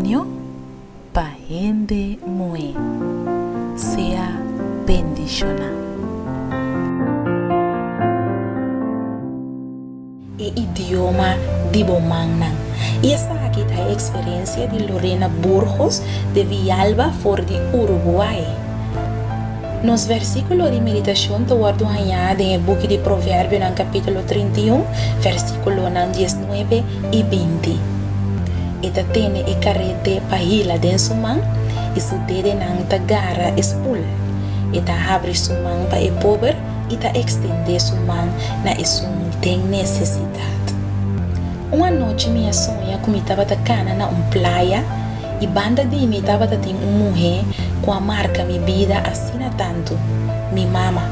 Testimonio pa hende muhé. Sea bendishoná. E idioma di bo mannan. I esaki ta e eksperensia di Lorena Burgos de Villalba for di Uruguay. Nos versíkulo di meditashon ta wòrdu hañá den e buki di Proverbionan kapítulo 31, versíkulonan diesnuebe i binti. E ta tene e karete pa hila den su man, i su dedenan ta gara e spul. E ta habri su man pa e pober i ta ekstendé su man na esun den nesesidat. Un anochi mi a soña ku mi tabata kana na un playa i banda di mi tabata tin un muhé ku a marka mi bida asina tantu, mi mama.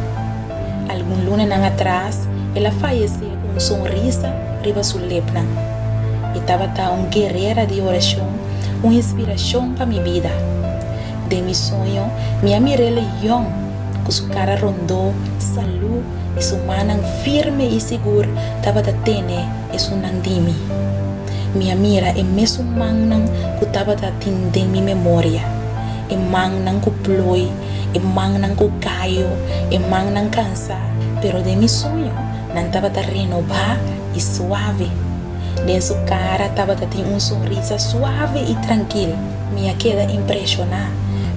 Algun lunanan atras el a fayesé ku un sonrisa riba su lepnan. E tabata un guerera di orashon, un inspirashon pa mi bida. Den mi soño mi a mir'é yòn, ku su kara rondó, salú i su mannan firme i sigur tabata tene esunnan di mi. Mi a mira e mesun mannan ku tabata tin den mi memoria, e mannan ku ploi, e mannan ku kayo, e mannan kansá, pero den mi soño nan tabata renobá i suave. Den su kara tabata tin un sonrisa suave i trankil. Mi a keda impreshoná,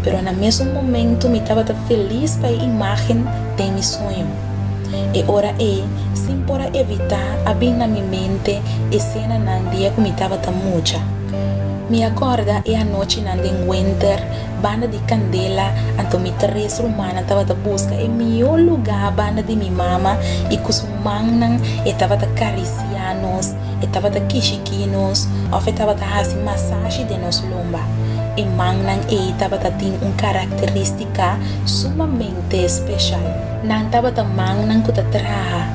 pero na mesun momentu mi tabata felis pa e imágen den mi soño. E ora ei, sin por a evitá, a bin na mi mente esenanan dia ku mi tabata mucha. Mi a kòrda e anochinan den wenter, banda di kandela, anto mi tres rumannan tabata buska e mihó lugá banda di mi mama i ku su mannan e tabata karisiá nos, e tabata kishikí nos òf e tabata hasi masashi den nos lomba. E mannan ei tabata tin un karakterístika sumamente speshal. Nan tabata mannan ku ta traha,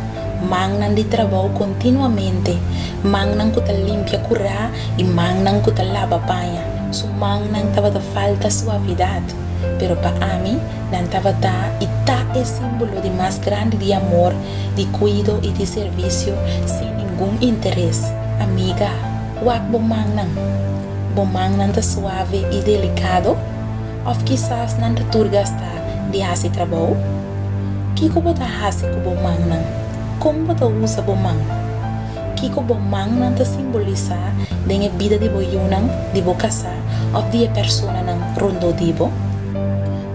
mannan di trabou kontinuamente, mannan ku ta limpia kurá i mannan ku ta laba paña. Su mannan tabata falta suavidat, pero pa ami nan tabata i ta e símbolo di mas grandi di amor, di kuido i di servisio sin ningun interes. Amiga, wak bo mannan. Bo mannan ta suave i delikado? Òf kisas nan ta tur gastá di hasi trabou? Kiko bo ta hasi ku bo mannan? Kon bo ta usa bo man? Kiko bo mannan ta simbolisá den e bida di bo yunan, di bo kasá òf di e personanan rondó di bo?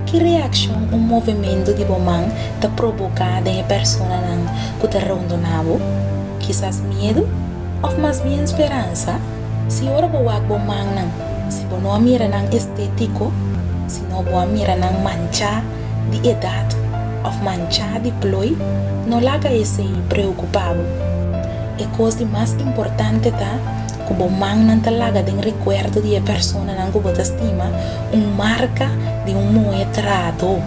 Ki reakshon un movementu di bo man ta proboká den e personanan ku ta rondoná bo? Kisas miedu? Òf mas bien speransa? Si ora bo wak bo mannan, si bo no a mira nan estétiko, sino bo a mira nan manchá di edat òf manchá di ploi, no laga esei preokupá bo. E kos di mas importante ta ku bo mannan ta laga den rekuerdo di e personanan ku bo ta stima un marka di un muhé trahadó,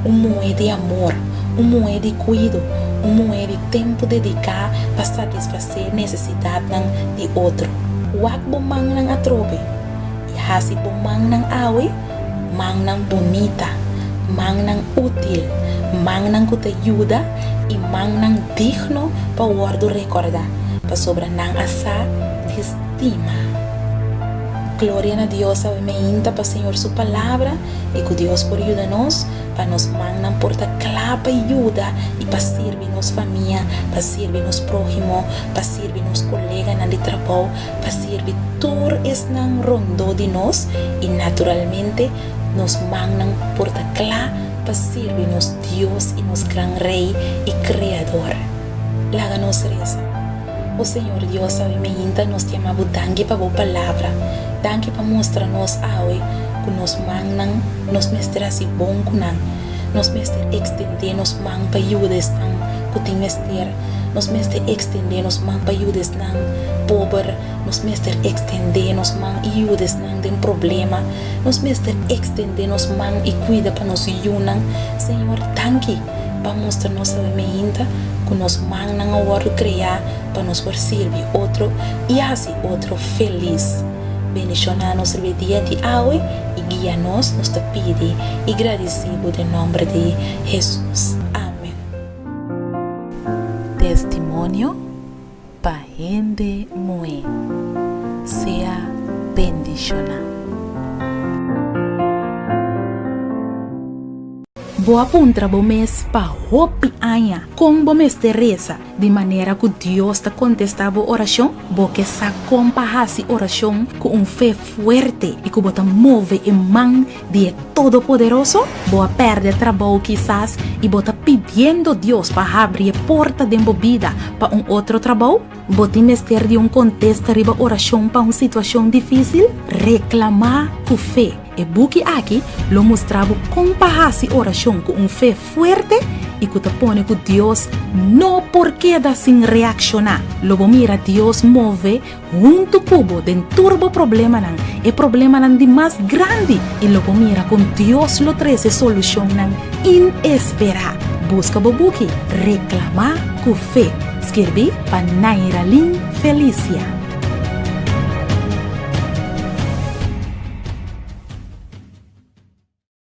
un muhé di amor, un muhé di kuido, un muhé di tempu dediká pa satisfasé nesesidatnan di otro. Wak bo mannan atrobe i hasi bo mannan awe mannan bunita, mannan útil, mannan ku ta yuda i mannan digno pa wòrdu rekordá, pasobra nan a sa di stima. Gloria na Dios awe meinta pa Señor su palabra i ku Dios por yuda nos pa nos mannan por ta kla pa yuda i pa sirbi nos famia, pa sirbi nos próhimo, pa sirbi nos koleganan di trabou, pa sirbi tur esnan rondó di nos i naturalmente nos mannan por ta kla pa sirbi nos Dios i nos gran Rei i Kreador. Laga nos resa. O Señor Dios, awe meinta nos ta yama Bo danki pa Bo Palabra. Danki pa mustra nos awe ku nos mannan nos mester hasi bon ku nan. Nos mester ekstendé nos man pa yuda esnan ku tin mester. Nos mester ekstendé nos man pa yuda esnan pober. Nos mester ekstendé nos man i yuda esnan den problema. Nos mester ekstendé nos man i kuida pa nos yunan. Señor, danki pa mustra nos awe meinta ku nos mannan a wòrdu kreá pa nos por sirbi otro i hasi otro felis. Bendishoná nos riba e dia di awe i guia nos, nos ta pidi i gradisí bo den nòmber di Hesus. Amen. Testimonio pa hende muhé. Sea bendishoná. Bo a puntra bo mes pa hopi aña kon bo mester resa di manera ku Dios ta kontestá bo orashon? Bo ke sa kon pa hasi orashon ku un fe fuerte i ku bo ta move e man di e Todopoderoso? Bo a pèrdè trabou kisas i bo ta pidiendo Dios pa habri e porta den bo bida pa un otro trabou? Bo tin mester di un kontesta riba orashon pa un situashon difísil? Reklamá ku fe! E buki aki lo mustra bo kon pa hasi orashon ku un fe fuerte i ku ta pone ku Dios no por keda sin reakshoná. Lo bo mira Dios move huntu ku bo den tur bo problemanan, e problemanan di mas grandi, i lo bo mira kon Dios lo trese solushonnan inesperá. Buska bo buki Reklamá ku Fe, skirbí pa Nairalyn Felicia.